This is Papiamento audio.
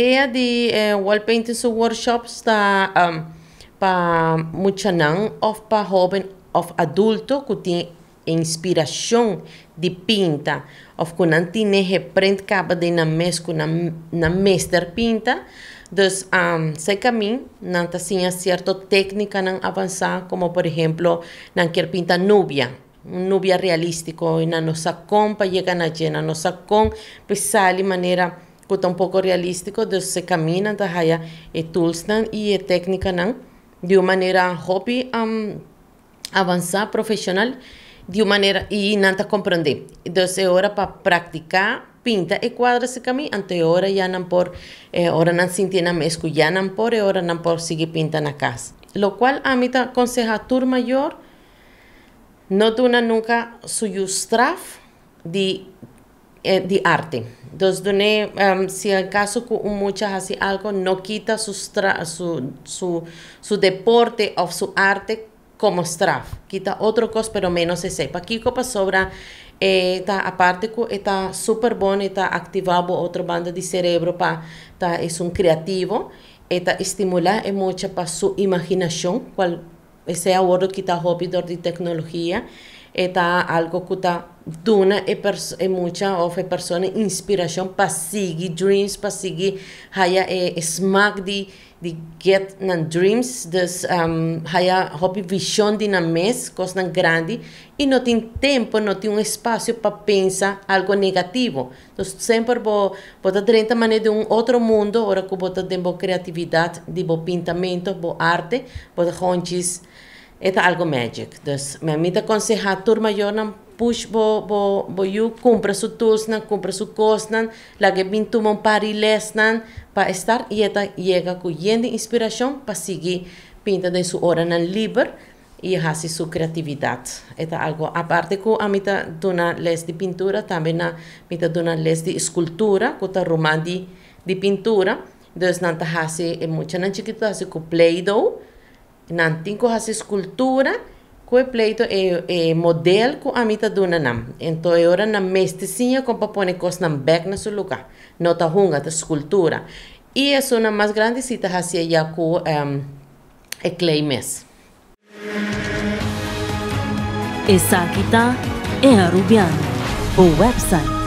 Idea di wall painting su workshops ta pa muchanan of pa hoben of adulto cu tin inspiracion di pinta of cu nan tin e prent caba den nan mes cu nan mester pinta. Dus cerca mi nan ta siña cierto tecnicanan avansa, como por ehemplo nan kier pinta nubia, un nubia realistico, y nan no sa con pa yega na dje, nan no sa con pa sali manera cu ta un poco realistico. Dus cerca mi nan ta haya e toolsnan y e tecnicanan di un manera hopi avansa, profesional, di un manera y nan ta comprende. Dus e ora pa practica pinta e cuadro cerca mi, anto e ora ya nan por, ora nan sinti nan mes cu ya nan por, e ora nan por sigui pinta na cas. Locual ami ta aconseha tur mayor: no duna nunca su yiu straf di arte. Dus dune, si en caso cu un mucha haci algo, no kita su deporte of su arte como straf. Kita otro cos, pero menos esey. Pakico? Pasobra ta aparte cu ta super bon, ta activa bo otro banda di cerebro pa ta e un creativo, ta stimula e mucha pa su imaginacion, cual esey awor cu ta hopi door di tecnologia, ta algo cu ta duna e mucha of e persona inspiracion pa sigui dreams, pa sigui haya e smaak di get nan dreams, dus haya hopi vision di nan mes, cosnan grandi, y no tin tempo, no tin un espacio pa pensa algo negativo. Dus semper bo ta drenta manera di un otro mundo, ora cu bo ta den bo creatividad, di bo pintamento, bo arte, bo ta gewoon djis, e ta algo magic. Dus mi ta aconseha tur mayornan: push bo yiu cumpra su tools nan, cumpra su cosnan, laga bin tuma un par di lesnan pa start y e ta yega cu yen di inspiracion pa sigui pinta den su oranan liber y haci su creatividad. E ta algo aparte cu ami ta duna les di pintura, tambe na mi ta duna les di escultura, cu ta ruman di pintura. Dus nan ta haci e muchanan chikito haci cu play-doh, nan tin cu haci escultura cu e play-doh, e model cu ami ta duna nan. Anto, e ora nan mester siña con pa pone cosnan bek na su lugar. No ta hunga, ta escultura. Y esunnan mas grandi si ta haci ya cu e clay mes. Esaki ta E Arubiano, e website.